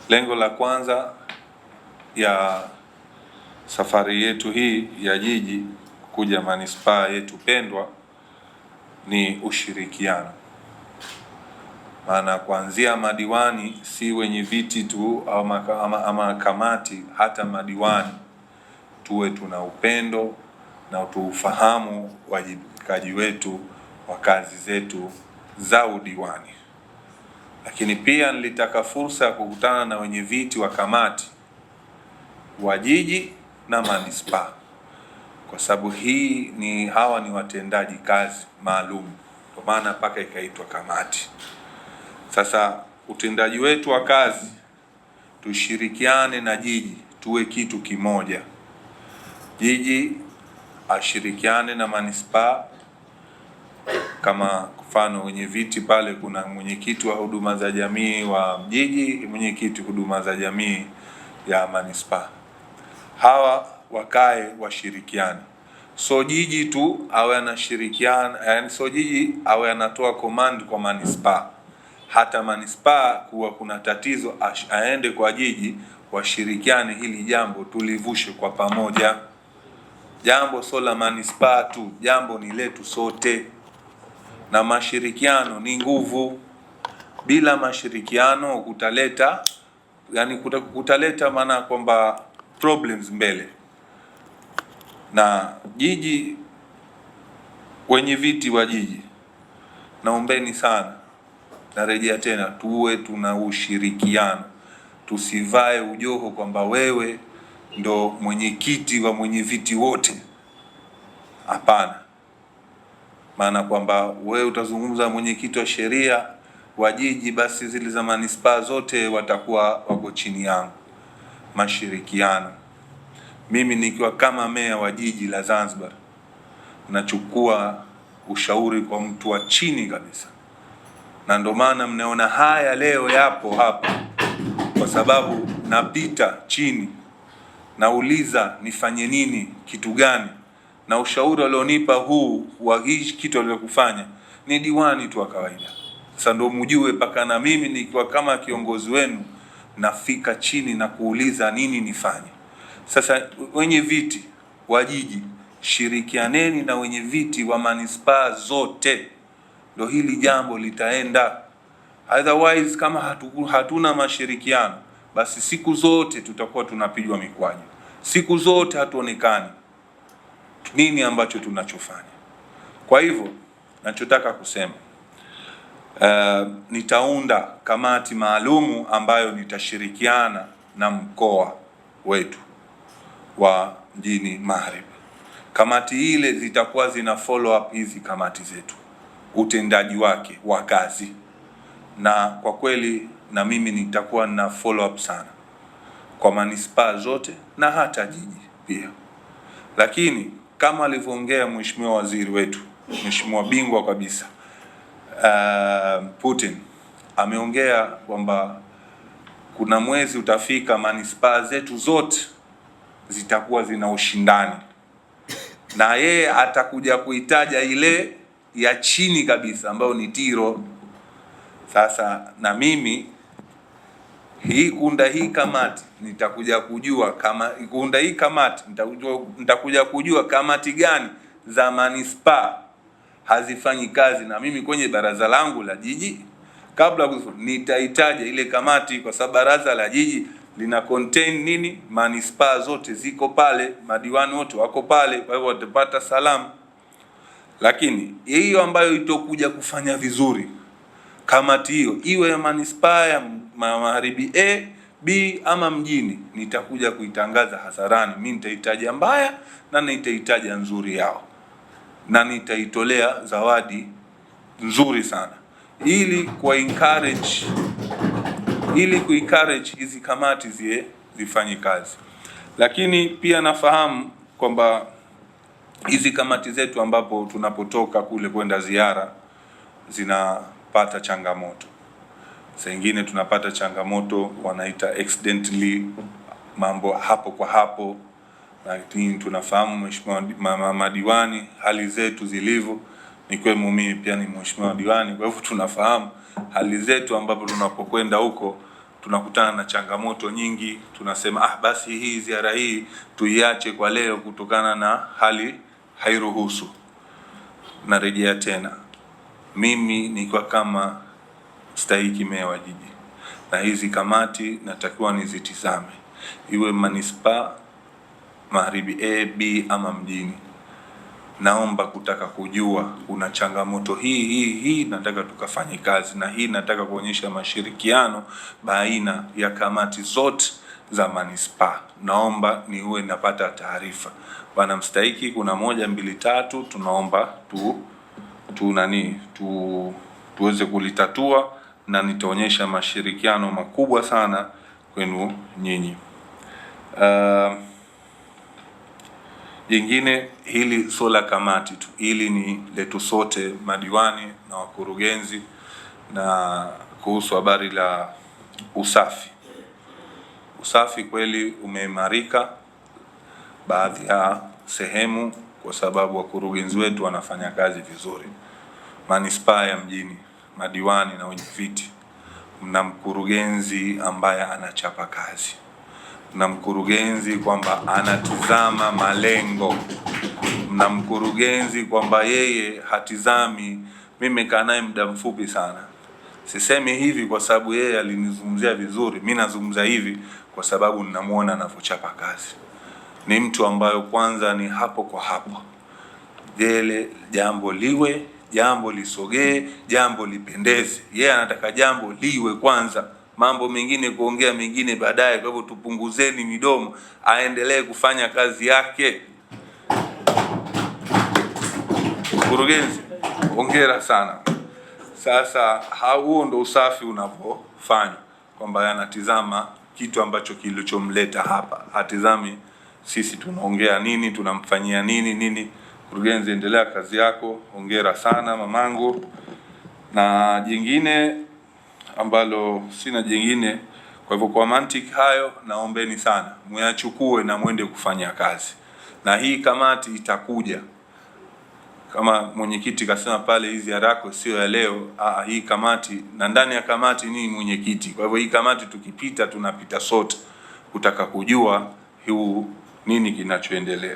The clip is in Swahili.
Lengo la kwanza ya safari yetu hii ya jiji kuja manispaa yetu pendwa ni ushirikiano. Maana kuanzia madiwani, si wenye viti tu ama kamati, hata madiwani tuwe tuna upendo na tuufahamu wajibikaji wetu wa kazi zetu za udiwani. Lakini pia nilitaka fursa ya kukutana na wenye viti wa kamati wa jiji na manispaa, kwa sababu hii ni hawa ni watendaji kazi maalum, kwa maana mpaka ikaitwa kamati. Sasa utendaji wetu wa kazi tushirikiane na jiji, tuwe kitu kimoja. Jiji ashirikiane na manispaa kama mfano wenye viti pale, kuna mwenyekiti wa huduma za jamii wa jiji, mwenyekiti huduma za jamii ya manispaa. Hawa wakae washirikiane, so jiji tu awe anashirikiana, yani so jiji awe anatoa command kwa manispaa, hata manispaa kuwa kuna tatizo aende kwa jiji, washirikiane hili jambo tulivushe kwa pamoja. Jambo sio la manispaa tu, jambo ni letu sote, na mashirikiano ni nguvu. Bila mashirikiano kutaleta, yani kutaleta maana kwamba problems mbele. Na jiji, wenye viti wa jiji, naombeni sana, narejea tena, tuwe tuna ushirikiano, tusivae ujoho kwamba wewe ndo mwenyekiti wa mwenye viti wote. Hapana, maana kwamba wewe utazungumza mwenyekiti wa sheria wa jiji, basi zile za manispaa zote watakuwa wako chini yangu. Mashirikiano, mimi nikiwa kama meya wa jiji la Zanzibar nachukua ushauri kwa mtu wa chini kabisa, na ndo maana mnaona haya leo yapo hapa, kwa sababu napita chini, nauliza nifanye nini, kitu gani, na ushauri walionipa huu wa hii kitu waliokufanya ni diwani tu wa kawaida. Sasa ndo mjue mpaka na mimi nikiwa kama kiongozi wenu nafika chini na kuuliza nini nifanye. Sasa wenye viti wa jiji, shirikianeni na wenye viti wa manispaa zote, ndo hili jambo litaenda. Otherwise, kama hatuna mashirikiano, basi siku zote tutakuwa tunapigwa mikwaju, siku zote hatuonekani nini ambacho tunachofanya. Kwa hivyo nachotaka kusema nitaunda kamati maalumu ambayo nitashirikiana na mkoa wetu wa mjini Magharibi. Kamati ile zitakuwa zina follow up hizi kamati zetu, utendaji wake wa kazi, na kwa kweli na mimi nitakuwa na follow up sana kwa manispaa zote na hata jiji pia. Lakini kama alivyoongea mheshimiwa waziri wetu, mheshimiwa bingwa kabisa Putin ameongea kwamba kuna mwezi utafika manispaa zetu zote zitakuwa zina ushindani, na yeye atakuja kuitaja ile ya chini kabisa ambayo ni Tiro. Sasa na mimi hii kuunda hii kamati nitakuja kujua kama kuunda hii kamati nitakuja kujua kamati gani za manispaa hazifanyi kazi, na mimi kwenye baraza langu la jiji kabla nitaitaja ile kamati, kwa sababu baraza la jiji lina contain nini, manispaa zote ziko pale, madiwani wote wako pale, kwa hivyo watapata salamu. Lakini hiyo ambayo itokuja kufanya vizuri kamati hiyo iwe ya manispaa ya Magharibi A, B ama mjini, nitakuja kuitangaza hadharani. Mimi nitaitaja mbaya na nitaitaja nzuri yao, na nitaitolea zawadi nzuri sana ili ku encourage, ili ku encourage hizi kamati zie zifanye kazi. Lakini pia nafahamu kwamba hizi kamati zetu ambapo tunapotoka kule kwenda ziara zinapata changamoto. Saa ingine tunapata changamoto wanaita accidentally, mambo hapo kwa hapo, lakini tunafahamu mheshimiwa madiwani hali zetu zilivyo. Nikiwemo mimi pia ni mheshimiwa diwani, kwa hivyo tunafahamu hali zetu ambapo tunapokwenda huko Tunakutana na changamoto nyingi, tunasema basi hii ziara hii tuiache kwa leo kutokana na hali hairuhusu. Narejea tena, mimi nikiwa kama stahiki meya wa jiji, na hizi kamati natakiwa nizitizame, iwe manispaa Magharibi A, B ama mjini. Naomba kutaka kujua kuna changamoto hii hii hii, nataka tukafanye kazi na hii, nataka kuonyesha mashirikiano baina ya kamati zote za manispaa. Naomba niwe napata taarifa, bwana mstahiki, kuna moja mbili tatu, tunaomba tu tu nani tu tuweze kulitatua, na nitaonyesha mashirikiano makubwa sana kwenu nyinyi. Jingine hili sio la kamati tu, hili ni letu sote madiwani na wakurugenzi, na kuhusu habari la usafi. Usafi kweli umeimarika baadhi ya sehemu, kwa sababu wakurugenzi wetu wanafanya kazi vizuri. Manispaa ya mjini, madiwani na wenye viti, mna mkurugenzi ambaye anachapa kazi na mkurugenzi kwamba anatizama malengo, na mkurugenzi kwamba yeye hatizami. Mimi nimekaa naye muda mfupi sana, sisemi hivi kwa sababu yeye alinizungumzia vizuri, mi nazungumza hivi kwa sababu ninamuona anavyochapa kazi. Ni mtu ambayo kwanza ni hapo kwa hapo, jele jambo liwe, jambo lisogee, jambo lipendeze. Yeye anataka jambo liwe kwanza, mambo mengine kuongea mengine baadaye. Kwa hivyo tupunguzeni midomo, aendelee kufanya kazi yake. Mkurugenzi, hongera sana. Sasa huo ndo usafi unavyofanywa, kwamba anatizama kitu ambacho kilichomleta hapa, hatizami sisi tunaongea nini, tunamfanyia nini nini. Mkurugenzi, endelea kazi yako, hongera sana mamangu. Na jingine ambalo sina jingine. Kwa hivyo kwa mantiki hayo, naombeni sana muyachukue na mwende kufanya kazi, na hii kamati itakuja kama mwenyekiti kasema pale, hii ziara yako sio ya leo. Hii kamati na ndani ya kamati ni mwenyekiti. Kwa hivyo hii kamati tukipita, tunapita sote kutaka kujua huu nini kinachoendelea.